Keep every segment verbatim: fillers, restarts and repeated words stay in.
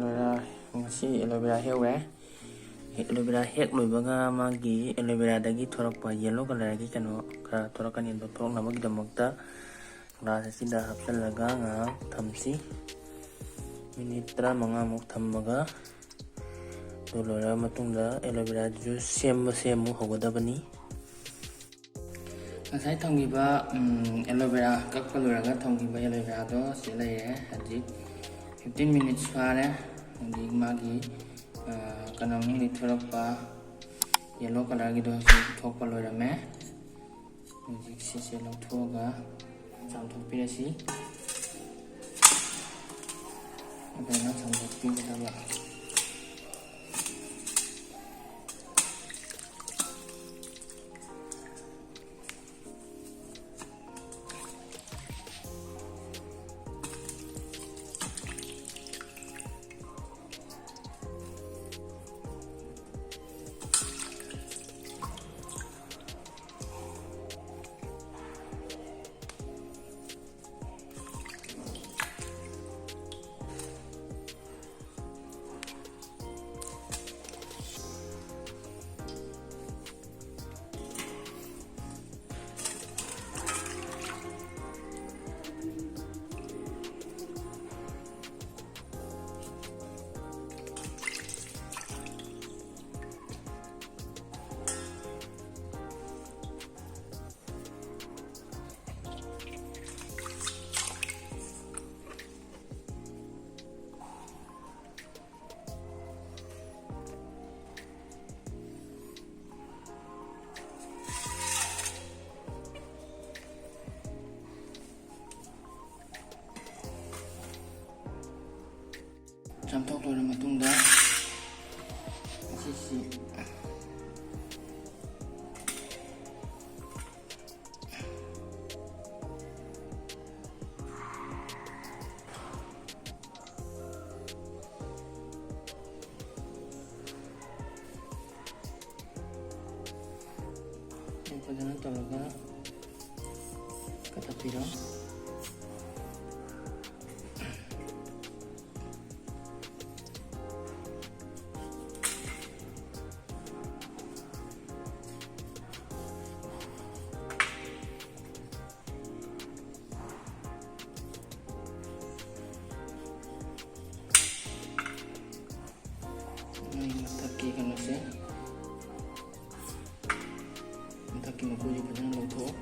ꯂꯣꯏꯔꯦ꯫ ꯉꯁꯤ aloe ꯚꯦꯔꯥ ꯍꯦꯛꯎꯔꯦ꯫ Aloe ꯚꯦꯔꯥ ꯍꯦꯛ ꯂꯣꯏꯕꯒ ꯃꯥꯒꯤ ꯑꯦꯂꯣ ꯚꯦꯔꯥꯗꯒꯤ ꯊꯣꯔꯛꯄ ꯌꯦꯂꯣ ꯀꯂꯔꯒꯤ ꯀꯩꯅꯣ ꯈꯔ ꯊꯣꯔꯛꯀꯅꯤ꯫ ꯑꯗꯣ ꯊꯣꯔꯛꯅꯕꯒꯤꯗꯃꯛꯇ ꯒ꯭ꯂꯥꯁ ꯑꯁꯤꯗ ꯍꯥꯞꯆꯤꯜꯂꯒ ꯉꯥꯏꯍꯥꯛ ꯊꯝꯁꯤ꯫ ꯃꯤꯅꯤꯠ ꯇꯔꯥꯃꯉꯥꯃꯨꯛ ꯊꯝꯃꯒ, ꯑꯗꯨ ꯂꯣꯏꯔꯕ ꯃꯇꯨꯡꯗ ꯑꯦꯂꯣ ꯚꯦꯔꯥ ꯖꯨꯁ ꯁꯦꯝꯕꯁꯦ ꯑꯃꯨꯛ ꯍꯧꯒꯗꯕꯅꯤ꯫ ꯉꯁꯥꯏ ꯊꯝꯈꯤꯕ, ꯎꯝ, ꯑꯦꯂꯣ ꯚꯦꯔꯥ ꯀꯛꯄ ꯂꯣꯏꯔꯒ ꯊꯝꯈꯤꯕ ꯑꯦꯂꯣ ꯚꯦꯔꯥꯗꯣ ꯁꯤ ꯂꯩꯔꯦ꯫ ꯍꯧꯖꯤꯛ ꯐꯤꯐꯇꯤꯟ ꯃꯤꯅꯤꯠꯁ ꯐꯥꯔꯦ꯫ ꯍꯧꯖꯤꯛ ꯃꯥꯒꯤ, ꯑ, ꯀꯩꯅꯣ ꯃꯅꯨꯡꯗꯒꯤ ꯊꯣꯔꯛꯄ ꯌꯦꯂꯣ ꯀꯂꯔꯒꯤꯗꯣ ꯍꯧꯖꯤꯛ ꯊꯣꯛꯄ ꯂꯣꯏꯔꯝꯃꯦ꯫ ꯍꯧꯖꯤꯛ ꯁꯤꯁꯦ ꯂꯧꯊꯣꯛꯑꯒ ꯆꯥꯝꯊꯣꯛꯄꯤꯔꯁꯤ꯫ ꯑꯗꯨꯃꯥꯏꯅ ꯆꯥꯝꯊꯣꯛꯄꯤꯒꯗꯕ꯫ ꯆꯥꯝꯊꯣꯛ ꯂꯣꯏꯔ ꯃꯇꯨꯡꯗ ꯑꯁꯤꯁꯤ ꯐꯖꯅ ꯇꯧꯔꯒ ꯀꯛꯊꯠꯄꯤꯔꯣ꯫ ꯃꯣꯏ ꯃꯊꯛꯀꯤ ꯀꯩꯅꯣꯁꯦ, ꯃꯊꯛꯀꯤ ꯃꯀꯨꯁꯦ ꯐꯖꯅ ꯂꯧꯊꯣꯛꯑꯣ꯫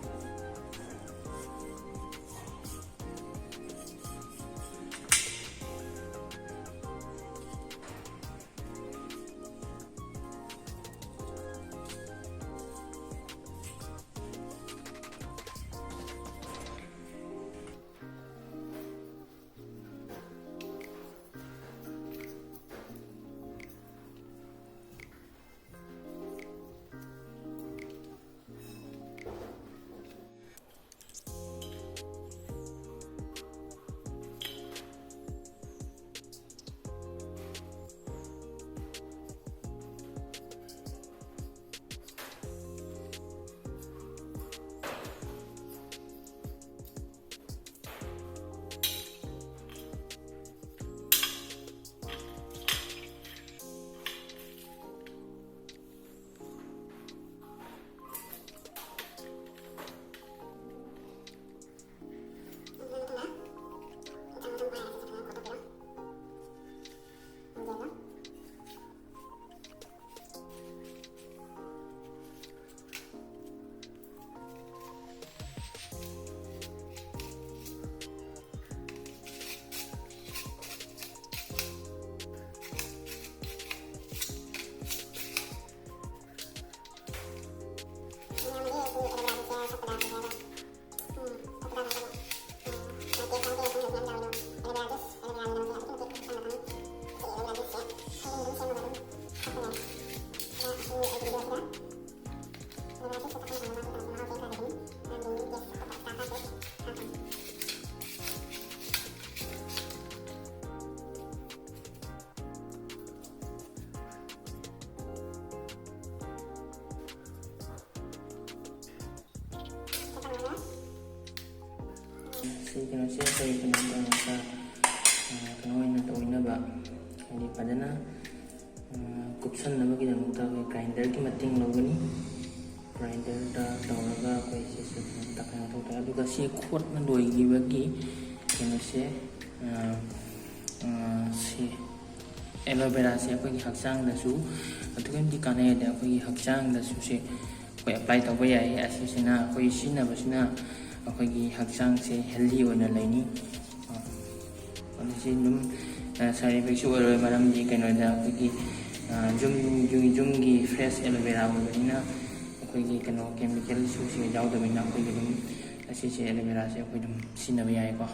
ꯀꯩꯅꯣꯁꯦ ꯑꯩꯈꯣꯏ ꯀꯩꯅꯣ ꯇꯧꯔꯒ, ꯑ, ꯀꯩꯅꯣ ꯑꯣꯏꯅ ꯇꯧꯅꯕ, ꯍꯥꯏꯗꯤ ꯐꯖꯅ, ꯑ, ꯀꯨꯞꯁꯟꯅꯕꯒꯤꯗꯃꯛꯇ ꯑꯩꯈꯣꯏ grinder ꯒꯤ ꯃꯇꯦꯡ ꯂꯧꯒꯅꯤ꯫ Grinder ꯗ ꯇꯧꯔꯒ ꯑꯩꯈꯣꯏ ꯁꯤꯁꯦ ꯐꯖꯅ ꯇꯛꯈꯥꯏ ꯉꯥꯛꯊꯣꯛ ꯇꯥꯔꯦ꯫ ꯑꯗꯨꯒ ꯁꯤ ꯈꯣꯠꯅ ꯂꯣꯏꯈꯤꯕꯒꯤ ꯀꯩꯅꯣꯁꯦ, ꯑ, ꯑ, ꯁꯤ aloe vera ꯁꯦ ꯑꯩꯈꯣꯏꯒꯤ ꯍꯛꯆꯥꯡꯗꯁꯨ ꯑꯗꯨꯛꯀꯤ ꯃꯇꯤꯛ ꯀꯥꯟꯅꯩ꯫ ꯑꯗ ꯑꯩꯈꯣꯏꯒꯤ ꯍꯛꯆꯥꯡꯗꯁꯨ ꯁꯦ ꯑꯩꯈꯣꯏ apply ꯇꯧꯕ ꯌꯥꯏ꯫ ꯑꯁꯤꯁꯤꯅ ꯑꯩꯈꯣꯏ ꯁꯤꯖꯤꯟꯅꯕꯁꯤꯅ ꯑꯩꯈꯣꯏꯒꯤ ꯍꯛꯆꯥꯡꯁꯦ healthy ꯑꯣꯏꯅ ꯂꯩꯅꯤ꯫ ꯑ, ꯑꯗꯨ ꯁꯤ ꯑꯗꯨꯝ, ꯑ, side effect ꯁꯨ ꯑꯣꯏꯔꯣꯏ, ꯃꯔꯝꯗꯤ ꯀꯩꯅꯣꯗ ꯑꯩꯈꯣꯏꯒꯤ, ꯑ, ꯌꯨꯝ, ꯌꯨꯝ, ꯌꯨꯝꯒꯤ fresh aloe vera ꯑꯣꯏꯕꯅꯤꯅ ꯑꯩꯈꯣꯏꯒꯤ ꯀꯩꯅꯣ chemical ꯁꯨ ꯁꯤꯗ ꯌꯥꯎꯗꯕꯅꯤꯅ ꯑꯩꯈꯣꯏꯒꯤ ꯑꯗꯨꯝ ꯑꯁꯤꯁꯦ aloe vera ꯁꯦ ꯑꯩꯈꯣꯏ ꯑꯗꯨꯝ ꯁꯤꯖꯤꯟꯅꯕ ꯌꯥꯏꯀꯣ꯫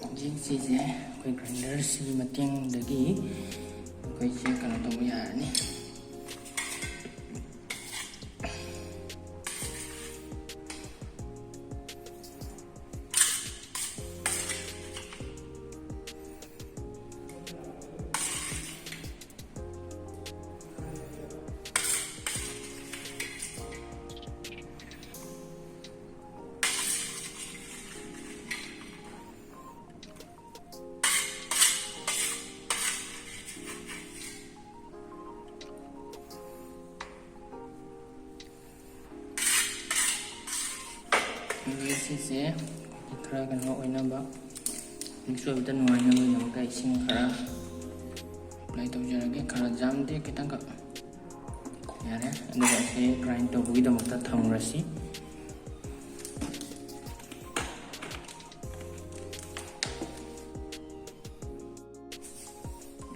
ꯍꯧꯖꯤꯛ ꯁꯤꯁꯦ ꯑꯩꯈꯣꯏ grinder ꯁꯤꯒꯤ ꯃꯇꯦꯡꯗꯒꯤ ꯑꯩꯈꯣꯏꯁꯦ ꯀꯩꯅꯣ ꯇꯧꯕ ꯌꯥꯔꯅꯤ꯫ ꯑꯗꯨꯒ ꯁꯤꯁꯦ ꯈꯔ ꯀꯩꯅꯣ ꯑꯣꯏꯅꯕ, mix ꯑꯣꯏꯕꯗ ꯅꯨꯡꯉꯥꯏꯅꯕꯒꯤꯗꯃꯛꯇ ꯏꯁꯤꯡ ꯈꯔ apply ꯇꯧꯖꯔꯒꯦ꯫ ꯈꯔ ꯌꯥꯝꯗꯦ, ꯈꯤꯇꯪꯈꯛ ꯌꯥꯔꯦ꯫ ꯑꯗꯨꯒ ꯑꯁꯤ grind ꯇꯧꯕꯒꯤꯗꯃꯛꯇ ꯊꯝꯈ꯭ꯔꯁꯤ꯫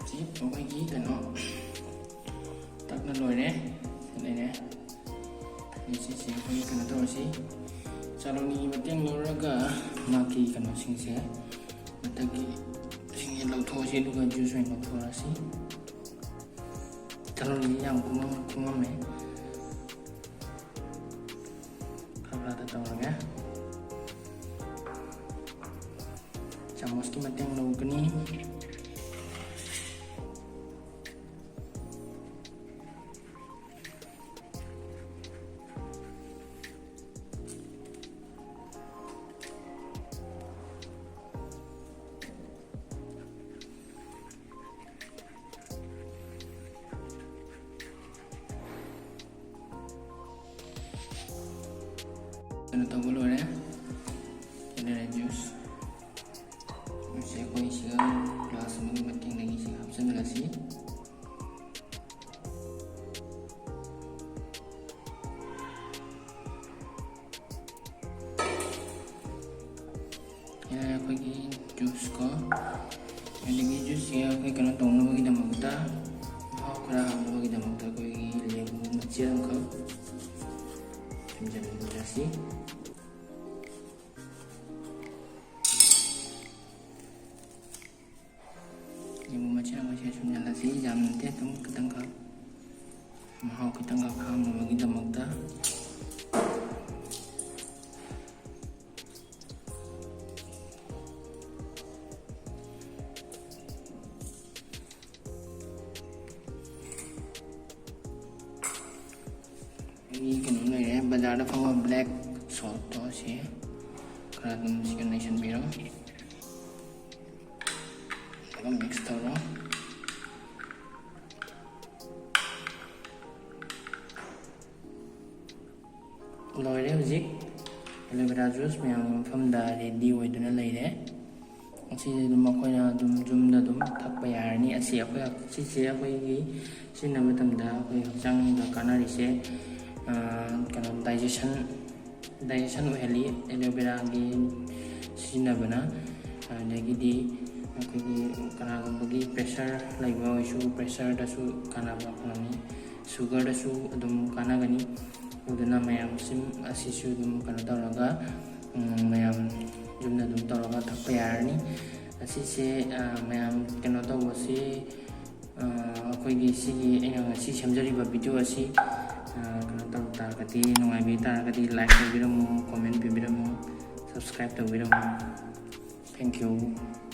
ꯁꯤ ꯑꯩꯈꯣꯏꯒꯤ ꯀꯩꯅꯣ ꯇꯛꯅ ꯂꯣꯏꯔꯦ꯫ ꯁꯤ ꯂꯩꯔꯦ꯫ ꯑꯗꯩ ꯁꯤꯁꯦ ꯑꯩꯈꯣꯏꯒꯤ ꯀꯩꯅꯣ ꯇꯧꯔꯁꯤ, ꯆꯥꯂꯣꯅꯤꯒꯤ ꯃꯇꯦꯡ ꯂꯧꯔꯒ ꯃꯥꯒꯤ ꯀꯩꯅꯣꯁꯤꯡꯁꯦ, ꯃꯊꯛꯀꯤ ꯁꯤꯡꯁꯦ ꯂꯧꯊꯣꯛꯑꯁꯤ, ꯑꯗꯨꯒ juice ꯑꯣꯏꯅ ꯂꯧꯊꯣꯛꯑꯁꯤ꯫ ꯆꯥꯂꯣꯅꯤꯁꯦ ꯌꯥꯝ ꯀꯨꯡꯉꯝ-, ꯀꯨꯡꯉꯝꯃꯦ꯫ ꯈꯔ ꯈꯔꯗ ꯇꯧꯔꯒꯦ꯫ ꯆꯥꯃꯁꯀꯤ ꯃꯇꯦꯡ ꯂꯧꯒꯅꯤ꯫ ꯀꯩꯅꯣ ꯇꯧꯕ ꯂꯣꯏꯔꯦ꯫ ꯀꯦꯅꯦꯔꯦ ꯖꯨꯁ ꯁꯦ ꯑꯩꯈꯣꯏ ꯁꯤꯒ ꯒ꯭ꯂꯥꯁ ꯑꯃꯒꯤ ꯃꯇꯦꯡꯗꯒꯤ ꯁꯤꯒ ꯍꯥꯞꯆꯤꯟꯈ꯭ꯔꯁꯤ꯫ ꯌꯥꯔꯦ, ꯑꯩꯈꯣꯏꯒꯤ ꯖꯨꯁ ꯀꯣ꯫ ꯑꯗꯒꯤ ꯖꯨꯁꯁꯦ ꯑꯩꯈꯣꯏ ꯀꯩꯅꯣ ꯇꯧꯅꯕꯒꯤꯗꯃꯛꯇ, ꯃꯍꯥꯎ ꯈꯔ ꯍꯥꯞꯅꯕꯒꯤꯗꯃꯛꯇ ꯑꯩꯈꯣꯏꯒꯤ ꯂꯦꯕꯨ ꯃꯆꯦꯠ ꯑꯃꯈꯛ ꯁꯨꯝꯖꯤꯟꯕꯤꯔꯁꯤ꯫ ꯂꯦꯕꯨ ꯃꯆꯦꯠ ꯑꯃꯁꯦ ꯁꯨꯝꯖꯤꯜꯂꯁꯤ, ꯌꯥꯝ ꯅꯠꯇꯦ, ꯑꯗꯨꯝ ꯈꯤꯇꯪꯈꯛ, ꯃꯍꯥꯎ ꯈꯤꯇꯪꯈꯛ ꯍꯥꯞꯅꯕꯒꯤꯗꯃꯛꯇ꯫ ꯑꯩꯒꯤ ꯀꯩꯅꯣ ꯂꯩꯔꯦ, ꯕꯖꯥꯔꯗ ꯐꯪꯕ ꯕ꯭ꯂꯦꯛ ꯁꯣꯜꯠꯇꯣ, ꯁꯤ ꯈꯔ ꯑꯗꯨꯝ ꯁꯤꯒ ꯅꯩꯁꯟꯕꯤꯔꯣ, ꯑꯗꯨꯒ ꯃꯤꯛꯁ ꯇꯧꯔꯣ꯫ ꯂꯣꯏꯔꯦ꯫ ꯍꯧꯖꯤꯛ ꯑꯦꯂꯣꯚꯦꯔꯥ ꯖꯨꯁ ꯃꯌꯥꯝꯒꯤ ꯃꯐꯝꯗ ꯔꯦꯗꯤ ꯑꯣꯏꯗꯨꯅ ꯂꯩꯔꯦ꯫ ꯑꯁꯤꯁꯦ ꯑꯗꯨꯝ ꯑꯩꯈꯣꯏꯅ ꯑꯗꯨꯝ ꯌꯨꯝꯗ ꯑꯗꯨꯝ ꯊꯛꯄ ꯌꯥꯔꯅꯤ꯫ ꯑꯁꯤ ꯑꯩꯈꯣꯏ, ꯁꯤꯁꯦ ꯑꯩꯈꯣꯏꯒꯤ ꯁꯤꯖꯤꯟꯅꯕ ꯃꯇꯝꯗ ꯑꯩꯈꯣꯏ ꯍꯛꯆꯥꯡꯗ ꯀꯥꯟꯅꯔꯤꯁꯦ, ꯑ, ꯀꯩꯅꯣ, ꯗꯥꯏꯖꯦꯁꯟ, ꯗꯥꯏꯖꯦꯁꯟ ꯑꯣꯏꯍꯜꯂꯤ ꯑꯦꯂꯣꯚꯦꯔꯥꯒꯤ ꯁꯤꯖꯤꯟꯅꯕꯅ꯫ ꯑꯗꯒꯤꯗꯤ ꯑꯩꯈꯣꯏꯒꯤ ꯀꯅꯥꯒꯨꯝꯕꯒꯤ ꯄ꯭ꯔꯦꯁꯔ ꯂꯩꯕ ꯑꯣꯏꯔꯁꯨ, ꯄ꯭ꯔꯦꯁꯔꯗꯁꯨ ꯀꯥꯟꯅꯕ ꯐꯪꯉꯤ, ꯁꯨꯒꯔꯗꯁꯨ ꯑꯗꯨꯝ ꯀꯥꯟꯅꯒꯅꯤ꯫ ꯑꯗꯨꯅ ꯃꯌꯥꯝꯁꯤꯡ ꯑꯁꯤꯁꯨ ꯑꯗꯨꯝ ꯀꯩꯅꯣ ꯇꯧꯔꯒ, ꯎꯝ, ꯃꯌꯥꯝ ꯌꯨꯝꯗ ꯑꯗꯨꯝ ꯇꯧꯔꯒ ꯊꯛꯄ ꯌꯥꯔꯅꯤ꯫ ꯑꯁꯤꯁꯦ, ꯑ, ꯃꯌꯥꯝ ꯀꯩꯅꯣ ꯇꯧꯕꯁꯤ, ꯑ, ꯑꯩꯈꯣꯏꯒꯤ ꯁꯤꯒꯤ ꯑꯩꯅ ꯉꯁꯤ ꯁꯦꯝꯖꯔꯤꯕ ꯚꯤꯗꯤꯑꯣ ꯑꯁꯤ, ꯑ, ꯀꯩꯅꯣ ꯇꯧꯕ ꯇꯥꯔꯒꯗꯤ, ꯅꯨꯡꯉꯥꯏꯕꯤꯕ ꯇꯥꯔꯒꯗꯤ, ꯂꯥꯏꯛ ꯇꯧꯕꯤꯔꯝꯃꯨ, ꯀꯣꯃꯦꯟ ꯄꯤꯕꯤꯔꯝꯃꯨ, ꯁꯕꯁꯀ꯭ꯔꯥꯏꯕ ꯇꯧꯕꯤꯔꯝꯃꯨ꯫ Thank you꯫